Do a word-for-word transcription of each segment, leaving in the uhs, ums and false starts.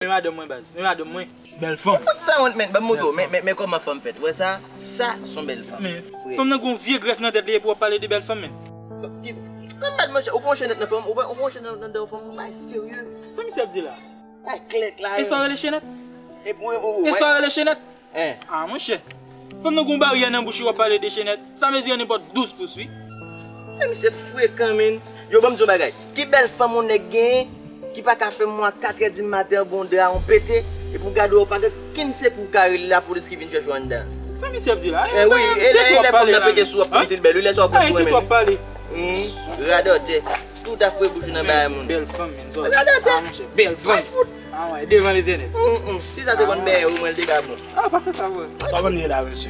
Men madanm mwen, baz. Men madanm mwen. Bèl fanm. Fout sanwont, men, ban m montre w. Men, men, men kòman fanm fèt. Ou wè sa? Sa, s on bèl fanm. Men, fanm nan gon vye grèf nan tèt li epi w ap pale de bèl fanm, men. Ki, nan mad, monchè, ou pran chenèt nan fanm, ou pran, ou pran chenèt nan, nan, nan fanm, ou pa serye. Sa misye ap di la? Ay, klèk la. E sa w rele chenèt? E pou, e pou, e sa w rele chenèt? Hein. Ah, monchè. Fanm nan gon baryè nan bouch li, w ap pale de chenèt. Sa mezire nenpòt douz pous, wi. E misye frekan, men. Yo, ban m di yon bagay. Ki bèl fanm yon nèg genyen ki pa ka fè mwen a katrè di maten an, bon dra, yon pete, epi w gade w pa gen okenn sekou, w ka rele lapolis ki vin chèche w anndan. Sa misye ap di la? Eh wi, e lè, e lè fanm nan pete sou w ap konn di l bèl, wi, lè sa w ap pran sou renmen. Hmm, radòtè. Tout afwe bouch ou nan bagay moun. Bèl fanm, men, zòt. Radòtè. Ah, monchè, bèl fanm. Ah, wè, devan Letènèl. Mm, mm. Si sa te konn benyen, wi, mwen, l te ka bon. Ah, pa fè sa, vre. Kòman n ye la, mesye?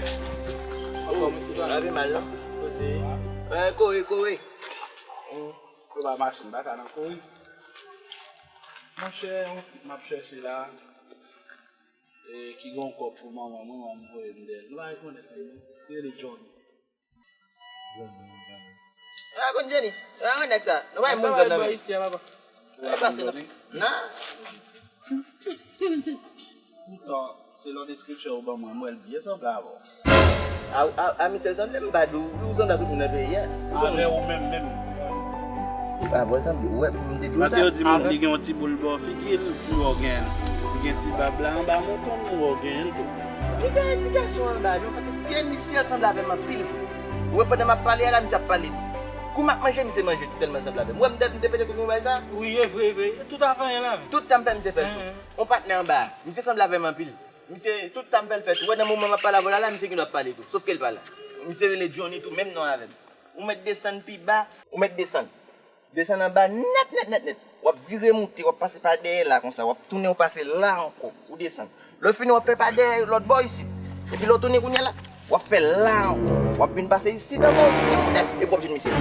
Anfòm, wi, sitwayen. Lave mal, non? Kote? Eh, kore, kore. Yo ba machin, baka nan kouri. Monchè, yon tip m ap chèche la, e, ki gen yon kòb pou manman mwen, m voye m dèyè l. Nou pa rekonèt li, non? Li rele Johnny. Johnny, Johnny. A, konn Johnny? A, yon nèg sa. Nou pa moun zòn nan menm. Isi a, papa. Li pase nan. Nan. Poutan, selon deskripsyon ou ban mwen, m wè l byen sanble avè w. A, a, a, misye sanble m pa di w, wi, ou sanble a tout moun nan peyi a. Avè w menm, menm. Ou pa vle sanble, ou wè, m te di w sa. Paske yo di moun li gen yon ti boul bò figi l, m wè w genyen l. Li gen ti bab la anba menton, m wè w genyen l tou. Li gen yon ti gason anba li, paske si e misye l sanble avè m anpil vre. Ou wè pandan m ap pale a la, misye ap pale. Kou m ap manje, misye manje tou tèlman sanble avè m. Ou wè m te, m te pete kote m wè sa? Wi, e vre, e vre. Tout afè la menm. Tout sa m fè, misye fè l tou. On patnè anba a. Misye sanble avè m anpil. Misye, tout sa m fè l fè tou. Ou wè nan moman m ap pale avè w la, la, misye gen dwa ap pale tou. Sòf ke l pa la. Misye rele Johnny tou, menm non avè m. Ou mèt desann pi ba. Ou mèt desann. Desann anba nèt, nèt, nèt, nèt. W ap vire moute, w ap pase pa dèyè la konsa, w ap tounen, w pase la ankò, ou desann. Lè w fini, w ap fè pa dèyè lòt bò isit. Epi lè w tounen kounye a la, w ap fè la ankò. W ap vin pase isit ankò, epi w ap jwenn misye.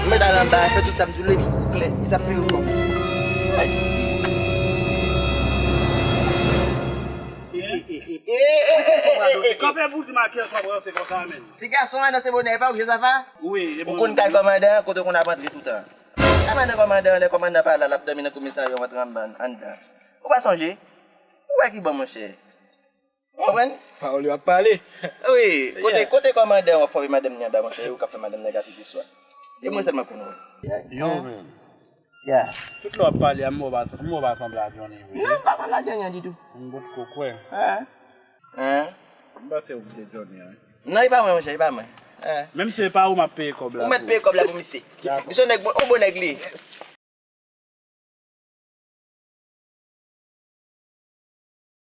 Ou mèt al anba, fè tout sa m di w, epi klè, misye ap fè yo kòb. Mèsi. E, e, e, e, e, e, e, e, e, e, e, e. Kanpe bouzen makè san branse konsa menm. Ti gason an nan se bonè pa ou, Jozafa? Wi, e bon. Ou konn kay kòmandan an, kote w konn ap antre toutan. Kòmandan, kòmandan, lè kòmandan pa la, l ap dòmi nan komisarya, w antre anba, anndan. Ou pa sonje? Ou wè ki bon, monchè. Ou konprann? Pawòl yo ap pale. Wi, kote, kote kòmandan w ap frape madanm li anba, monchè, e ou k ap fè madanm nan gate sou a. E mwen sèlman konn wè. Yo, men. Ya. Tout lè w ap pale a, m wè w pa, m wè w pa sanble a Johnny vre. Non, m pa sanble a Johnny an ditou. M potko kwè. Hein? Hein? M panse ou kite Johnny an. Non, e pa mwen, monchè, e pa mwen. Hein? Menm si e pa ou, m ap peye kòb la pou ou. Ou mèt peye kòb la pou misye. Dakò. Misye yon nèg bon, yon bon nèg li ye.